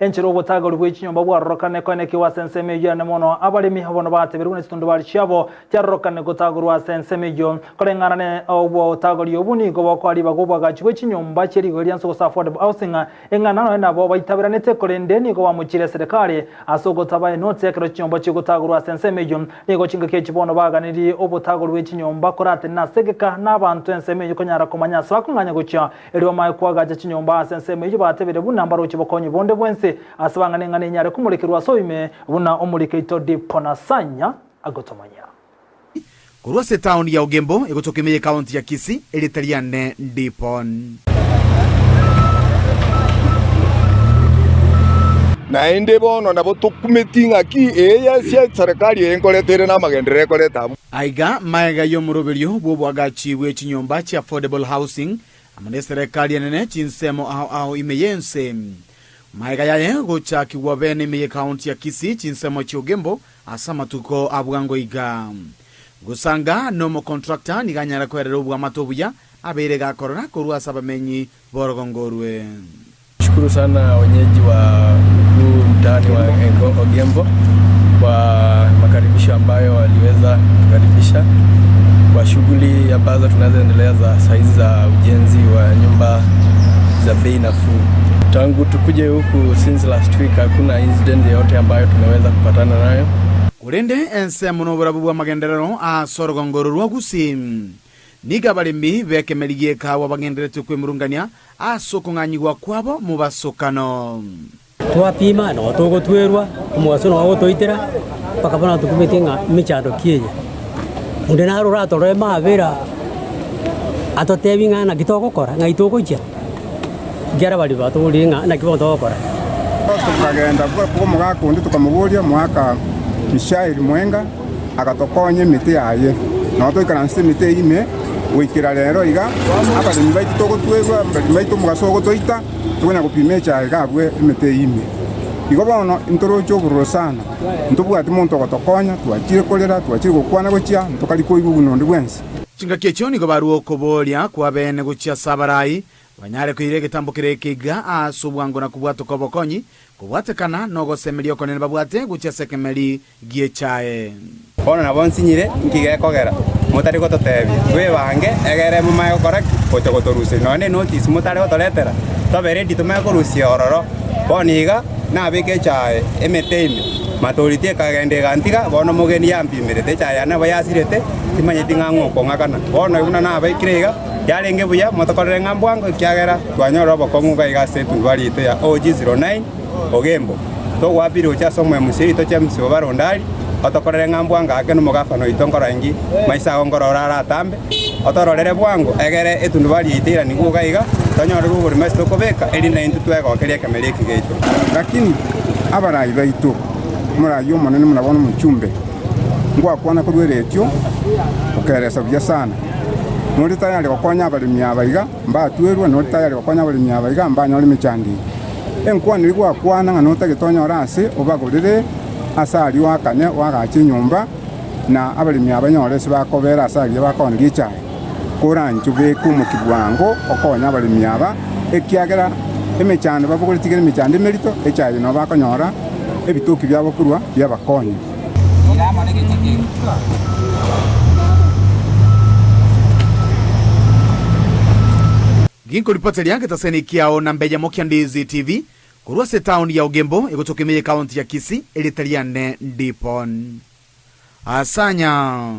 Enchera obotagori bwe chinyomba bwarorokane koenekigwa ase ensemo eyio ane mono, abaremi bono bateberwe buna chitundubari chiabo chiarorokane gotagorwa ase ensemo eyio. Koreng'ana ne obotagori obwo nigo bokoa ribaga oboagachi bwe chinyomba chie rigori ria nse gose affordable housing, eng'ana nonya nabo baitaberanete korende nigo bamochire eserekari ase ogotaba enoti ekero chinyomba chigotagorwa ase ensemo eyio. Nigo chingaki echi bono baganirie obotagori bwe chinyomba koratenena ase egeka na abanto ensemo eyio konyara komanya ase bakong'anya gochia Erio bamanye koagacha chinyomba ase ensemo eyio batebire buna mbaroche bokonyi bonde bwensi ase bang'ana eng'ana enyare komorekerwa ase oime, buna omoriki oito Diponasanya agotomanyia. Korwa ase etaoni ya Ogembo egotoka ime y'ekaonti ya Kisii, erieta riane Ndipon. Naende bono nabo tokumeti ng'aki eye ase eserekari eye nkoreta ere namagenderero ekoreta abwo. Aiga magega y'omoroberio bw'oboagachi bwe chinyomba chia affordable housing amo neserekari enene chinsemo ao ao ime y'ense. Magega yaye gochakigwa bene ime y'ecounty ya Kisii chinsemo chi'Ogembo ase amatuko a bwango iga. Gosanga nomocontractor nigo anyare koerera obwamate obuya abeire gakorora korwa ase abamenyi b'orogongo orwe. Shukuru sana wenyeji wa huu mtaani wa Ogembo kwa makaribisho ambayo waliweza kutukaribisha kwa shughuli ambazo tunazoendelea za saizi za ujenzi wa nyumba za bei nafuu. Tangu tukuje huku since last week hakuna incident yoyote ambayo tumeweza kupatana nayo. Korende ensemo noborabu bw'amagenderero ase orogongo oro rwa Gusii. Nigo abaremi b'ekemeri gi'ekawa bagenderetie kwemurungania ase okong'anyigwa kwabo mobasokano. Twapima, nao togotwerwa, omogaso nao ogotoitera, mpaka bono tokumeti ng'a emechando ki eye. Onde naro oratorore mabera, atotebie ng'a naki togokora, ng'ai togochia, ekiagera baria batoborie ng'a naki bono togokora. Tokagenda bw'omogaka onde tokamoboria, Omogaka Mishaeli Mwenga. agatokonya emete yaye. Nabo toikaransete emete eyio ime goikera rero iga, abaremi baito togotwerwa, abaremi baito omogaso ogotoita, tokonya gopima echae iga abwo emete eyio ime. Igo bono ntoroche obororo sana, ntobwati monto ogotokonya, twachire korera, twachire gokwana gochia, ntokari koigwa buna onde bwensi. Chingaki echio nigo barua okoboria kw'abeene gochia ase abarai, banyare koira egetambo keria ekeiga ase obwango na kobwatoka obokonyi, kobwatekana nogosemeria okonene babwate gochia ase ekemeri gi'echae. Bono nabo nsinyire, inki gekogera motari gototebia twebange egere momanye gokora ki? Gocha gotoruseria nonya ne notice motare gotoretera tobe ready tomanye korusia ororo. Bono iga nabeka echae emete ime, maturity ekagenda egantiga, bono omogeni yampimerete echae yane nabo yasirete, timanyeti ng'a ng'o okong'akana. Bono buna nabaikire iga, yarenge buya motokorere ng'a mbwango ekiagera twanyorire obokong'u iga iga ase etundubari yaito ya OG09. Ogembo, togoapiri gochia ase omoemusi oito James Obarondari, otokorere ng'a mbwango ake nomogafana oito Nkorangi, maiso ao nkorora aratambe, otororere bwango, egere etundubari yaito eiranigwe iga iga, tonyorerwe oborimo ase tokobeka, erinde naintwe twegokerie ekemeri eki giaito. Lakini abarai baito, omorai omonene buna bono omochumbe, ngwakwana korwa eretio, okeresa buya sana. Nore tayari gokonya abaremi aba iga, mbatwerwe, nore tayari gokonya abaremi aba iga, mbanyore emechando eye. Enkwana eria gwakwana ng'a notagete onyore aase obagorere ase aria oakane oagache enyomba, na abaremi aba banyore ase bakobera ase aria bakooneria echae. Koranche obeke omokia bwango okonye abaremi aba, ekiagera emechando babogoretie kere emechando emerito, echae eye nabo bakonyora ebitoki biabo korwa biabakonya. Ginkoripoteria getaseni kiao na mbeyemo kia Ndizi TV korwa ase etaoni ya Ogembo egotoka ime y'ekaonti ya Kisii erieta riane Ndipon Asanya.